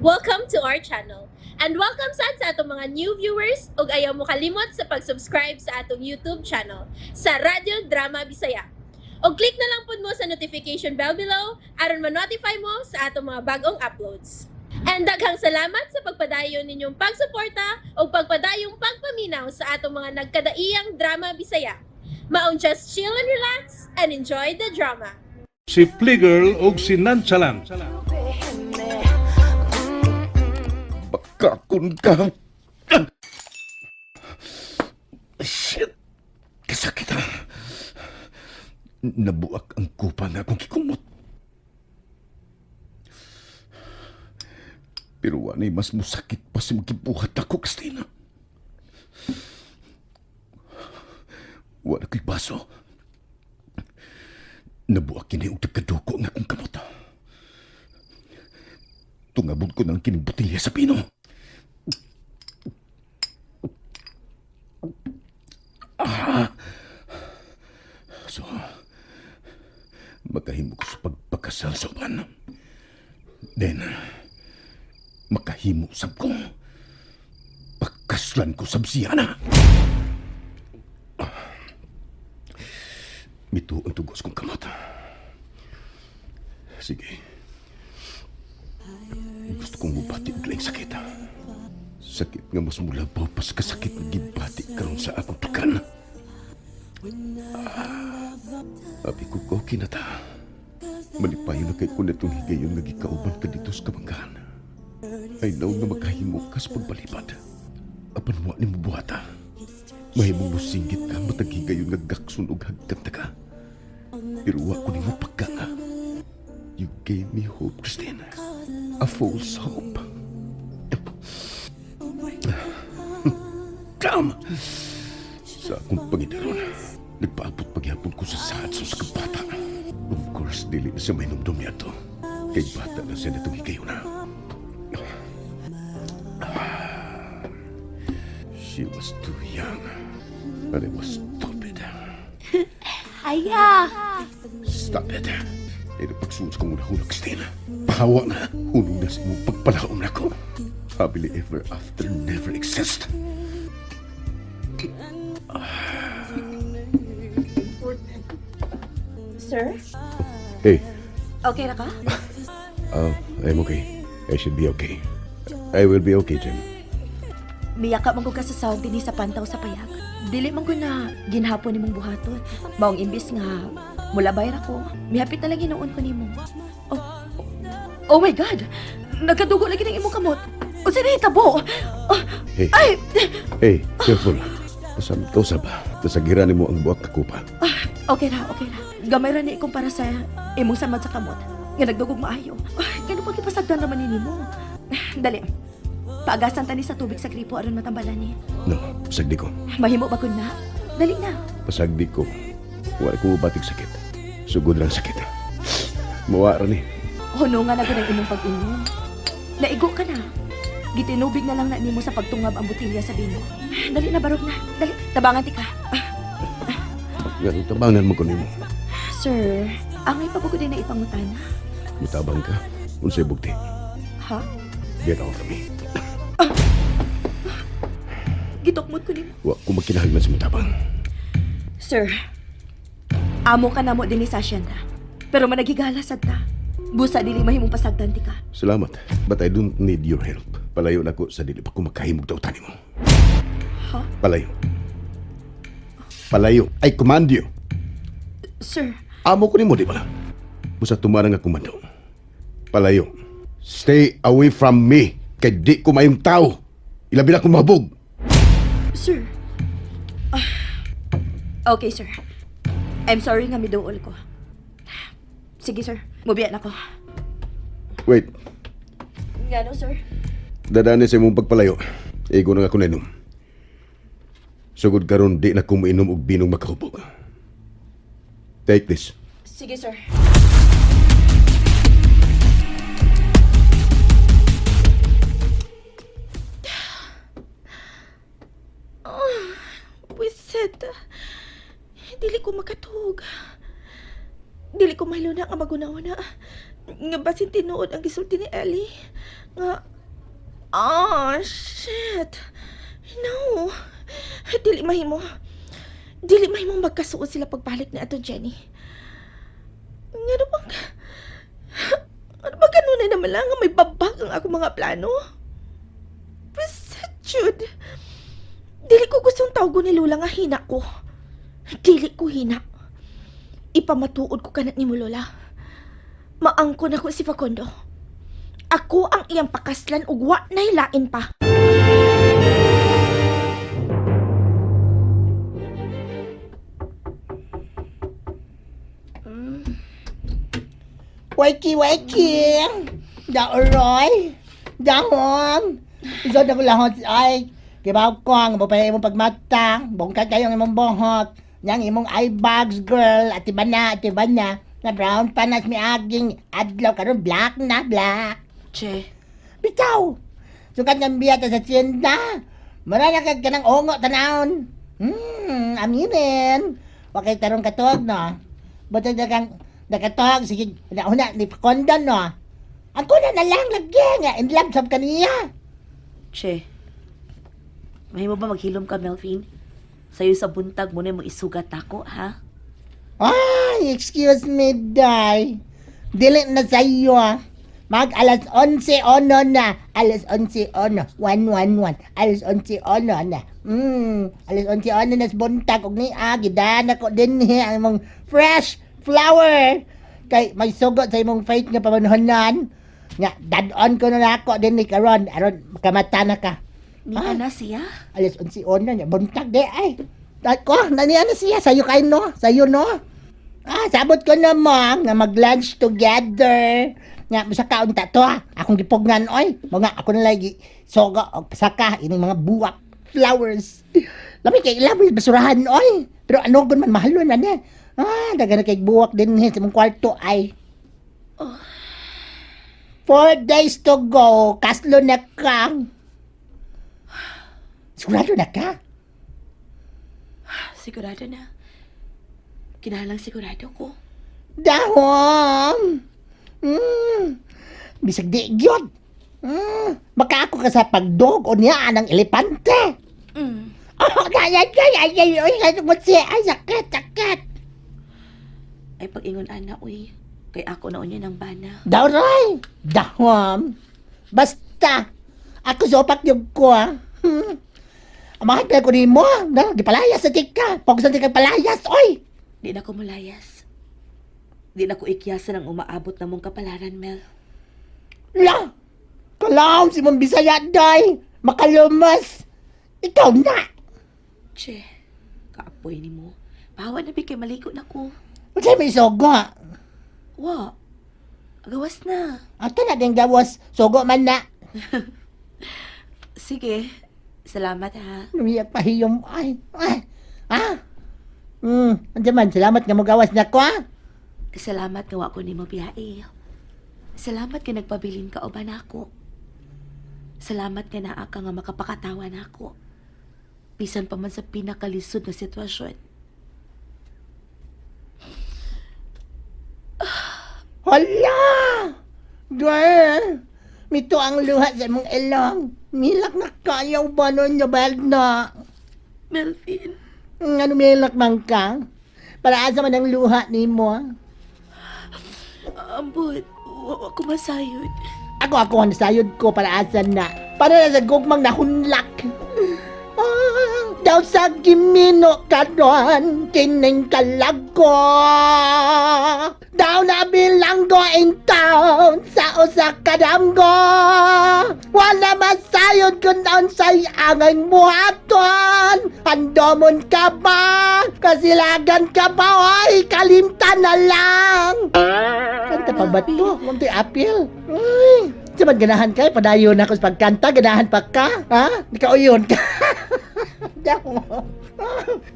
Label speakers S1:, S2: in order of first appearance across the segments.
S1: Welcome to our channel. And welcome sad sa atong mga new viewers ug ayaw mo kalimot sa pag-subscribe sa atong YouTube channel sa Radyo Drama Bisaya. Og click na lang pud mo sa notification bell below aron ma-notify mo sa atong mga bagong uploads. And daghang salamat sa pagpadayon ninyong pagsuporta ug pagpadayong pagpaminaw sa atong mga nagkadaiyang drama Bisaya. Maong just chill and relax and enjoy the drama.
S2: Si Fligger ug si Nonchalant.
S3: Bakakon ka. Shit! Kasakit ha. Nabuak ang kupa nga akong gikumot. Pero wanay mas musakit pa sa magibuhat ako, Christina. Wala ko'y baso. Nabuak kini og tagkaduko nga akong kamot. Tungabot ko ng kining botelya sa pino. Ah! So, makahimo ko sa pagpakasal sa uban. Then, makahimo sab ko. Pakaslan ko sab siya na. Mito ang tugos kong kamot. Sige. Gusto kong mubati og laing sakit. Sakit nga mas mulabaw pa sa kasakit nga gibati karon sa akong tukan. Ah, abi ko ko kinata. Malipayon na kay ko natong higayon nga gikauban ka dito sa kabanggaan. I know nga makahimo ka sa pagbalibad. Apan wa nimo buhata. Mahimong musinggit ka matag higayon nga gakson og hagkanta ka. Pero wa ko nimo pagkanga. You gave me hope, Christine. A false hope. Damn! Sa akong pangidaron, nagpaabot pagyapon ko sa saad sa kabata. Of course, dili na siya mainumdum niya to. Kay bata na siya natong higayon na. She was too young. And I was stupid.
S1: Aya!
S3: Stop it. Ay napagsuot kong una-una, Christine. Pahawa na. Hunong na sa imong pagpalaom na ko. Happily ever after never exist.
S4: Sir?
S3: Hey,
S4: Okay ra ka?
S3: oh, I'm okay. I should be okay. I will be okay, Jim.
S4: Miyaka man ko ka sa sawag dinhi sa pantaw sa payag. Dili man ko na ginhapon nimong buhaton. Maong imbis nga mulabay ra ko. Mihapit na lang hinuon ko nimo. Oh, oh my God! Nagkadugo lagi ng imong kamot. Unsa na hitabo? Oh,
S3: Hey,
S4: ay!
S3: hey, careful. Pasamit ka usab. Tasagira nimo ang buwak kakupa.
S4: Ah, okay ra, okay ra. Gamay ra ni kumpara sa imong samad sa kamot. Nga nagdugog maayo. Ay, gano pag ipasagdan naman ni nimo. Dali. Paagasan ta ni sa tubig sa gripo aron matambalan ni.
S3: No, pasagdi ko.
S4: Mahimo ba kun na? Dali na.
S3: Pasagdi ko. Wala ko batig sakit. Sugod lang sakit. Mawa ra ni.
S4: Hunungan na gud ang imong pag-inom. Naigo ka na. Gitinubig na lang na nimo sa pagtungab ang botelya sa bino. Dali na, barog na. Dali, tabangan ti ka.
S3: Ganun tabangan mo ko nimo.
S4: Sir, angay pa ko din na ipangutana.
S3: Mutabang ka. Unsay bugti.
S4: Ha?
S3: Get out of me.
S4: Gitukmot ko nimo.
S3: Wa ko makinahanglan sa mutabang.
S4: Sir, amo ka namo dinhi sa asyenda. Pero managhigala sad ta. Busa dili mahimong pasagdan ti ka.
S3: Salamat, but I don't need your help. Palayo na ko sa dili pa ko makahimog dautan nimo.
S4: Ha?
S3: Palayo. Palayo. I command you.
S4: Sir,
S3: Amo ko nimo, di ba? Busa tumarang nga komando. Palayo. Stay away from me. Kay di ko mayong tao. Ilabi na akong mabog.
S4: Sir. Ah, okay, sir. I'm sorry nga miduol ko. Sige, sir. Mubiya na ko.
S3: Wait.
S4: Ngano, sir?
S3: Dadani sa imong pagpalayo. Igo na nga ko nainom. Sugod karon di na ko moinom og binong makahubog. Take this.
S4: Sige, sir. Oh, wiset. Dili ko makatug. Dili ko mahiluna nga maguna-una.
S5: Nga basin tinuod ang gisulti ni Ellie. Nga, ah, shit. No. Dili mahimo. Dili mahimo magkasuod sila pagbalik ni Ato Jenny. Nga ano bang... Ano ba kanunay naman lang nga may babag ang akong mga plano? Basta, Jude. Dili ko gustong tawgon ni Lola nga hina ko. Dili ko hina. Ipamatuod ko kanat ni mo, Lola. Maangkon ako si Facundo. Ako ang iyang pakaslan ug wa na'y lain pa.
S6: Wakey, wakey! Da Oroy! Dahon! Isod na ko lahon si ay. Kibaw ko ang mapay imong pagmata. Bungkag kayo ang imong buhok. Yang imong eye bags, girl. Ati ba na, ati ba na. Na brown pa na miaging adlaw karon black na black.
S4: Che,
S6: Bitaw! Sukat ng biya ta sa tienda. Mara na kag kanang ongo tanawon. Aminin. Wa kay tarong katuog no. Buti na kang nakatuog sige na una ni Pakondan no. Ang kuna na lang lagi nga in love sab kaniya.
S4: Che. Mahimo ba maghilom ka, Melvin? Sayo sa buntag mo na mo isugat ako, ha?
S6: Ay, excuse me, day. Dili na sa iyo ah. Mag alas 11:01 na. Alas 11:01. 111. Alas 11:01 na. Alas 11:01 na sa buntag. Og ni ah, gidana ko din ang imong fresh flower. Kay may sugot sa imong faith nga pamanhonan. Nga, dad-on ko na nako din ni karon. Aron, makamata na ka.
S4: Ni
S6: Ah.
S4: na siya.
S6: Alas 11:01 niya. Buntag di ay. Ko, naniya na siya. Sayo kayo no. Sayo no. Ah, sabot ko na mo nga mag-lunch together. Nga, musaka unta to ah. Akong gipugnan oy. Mga ako na lagi soga og pasaka ining mga buwak flowers. Lami kay lami basurahan oy. Pero ano gun man mahalon na niya. Ah, daga na kay buwak din eh, sa mong kwarto ay. 4 days to go. Kaslo na ka. Sigurado na ka?
S4: Sigurado na. Kinahalang sigurado ko.
S6: Dahom! Bisag di gyud. Baka ako ka sa pagdog o niya ng elepante. Oh, ay, ay, ay, ay, ay, ay, ay, ay, ay, sakit, sakit.
S4: Ay pag-ingon ana, uy. Kay ako na unya ng bana.
S6: Dawray! Dahom! Basta, ako sopak yung ko, ah. Amahan pa ko nimo, na, gipalayas sa tika. Pagsan tika palayas, oy!
S4: Di na ko mulayas. Di na ko ikyasan ang umaabot na mong kapalaran, Mel.
S6: La! Kalaw si Mong Bisaya, day! Makalumas! Ikaw na!
S4: Che, kaapoy ni mo. Pahawa na bi kay maligo na ko.
S6: Unsay may sogo?
S4: Wa. Gawas na.
S6: Ato na din gawas, sogo man na.
S4: Sige. Salamat ha.
S6: Lumiyak pa hiyom ay. Ay. Ah. Andiyan man, salamat nga mogawas na ko ah.
S4: Salamat nga wa ko nimo biyae. Salamat nga nagpabilin ka uban ako. Salamat nga naa ka nga makapakatawa nako. Bisan pa man sa pinakalisod na sitwasyon.
S6: Hala! Girl! Mito ang luha sa imong ilong. Milak na kayaw ba nun niya na?
S4: Melvin,
S6: Ano milak man ka? Para asa man ang luha nimo ah.
S4: ambot, wa ko masayod.
S6: Ako ako ang sayod ko para asa na. Para na sa gugmang nahunlak. Ah, daw sa gimino karon kining kalag ko. Daw na bilanggo in town sa usa ka damgo. Wala masayod kun unsay angay buhaton. Andomon ka ba? Kasilagan ka ba? Oy, kalimtan na lang. Kanta pa ba to? Huwag to'y apil. Uy, sa man ganahan ka, padayon ako sa pagkanta, ganahan pa ka. Ha? Nakauyon ka. Daw.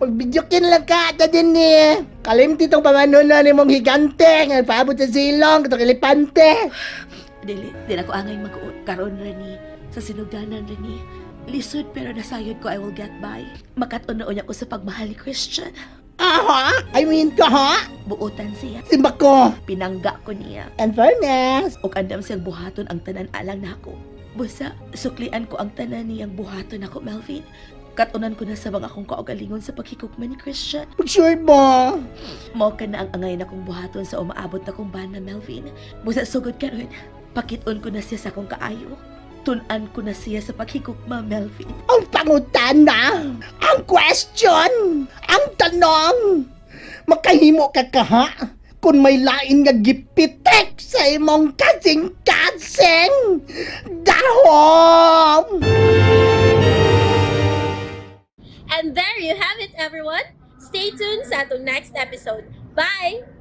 S6: Pagbidyokin lang ka ata din eh. Kalimti tong pamanunan ni mong higante. Nga paabot sa silong, katong elepante.
S4: Dili, di na ko angay mag-uot karon ra ni sa sinugdanan ra ni. Lisod pero nasayod ko I will get by. Makat-on na unya ko sa pagmahal ni Christian.
S6: Aha! I mean, kaha?
S4: Buotan siya.
S6: Simba ko.
S4: Pinangga ko niya.
S6: And fairness.
S4: Ug andam siyang buhaton ang tanan alang nako. Busa, suklian ko ang tanan niyang buhaton nako, Melvin. Katunan ko na sa mga akong kaugalingon sa paghigugma ni Christian.
S6: Sure ba?
S4: Mao ka na ang angay na kong buhaton sa umaabot na kong bana, Melvin. Busa sugod karon, pakiton ko na siya sa akong kaayo. Tun-an ko na siya sa paghigugma, Melvin.
S6: Ang pangutana, ang question, ang tanong. Makahimo ka kaha kung may lain nga gipitek sa imong kasing-kasing. Dahom!
S1: And there you have it, everyone. Stay tuned sa atong next episode. Bye!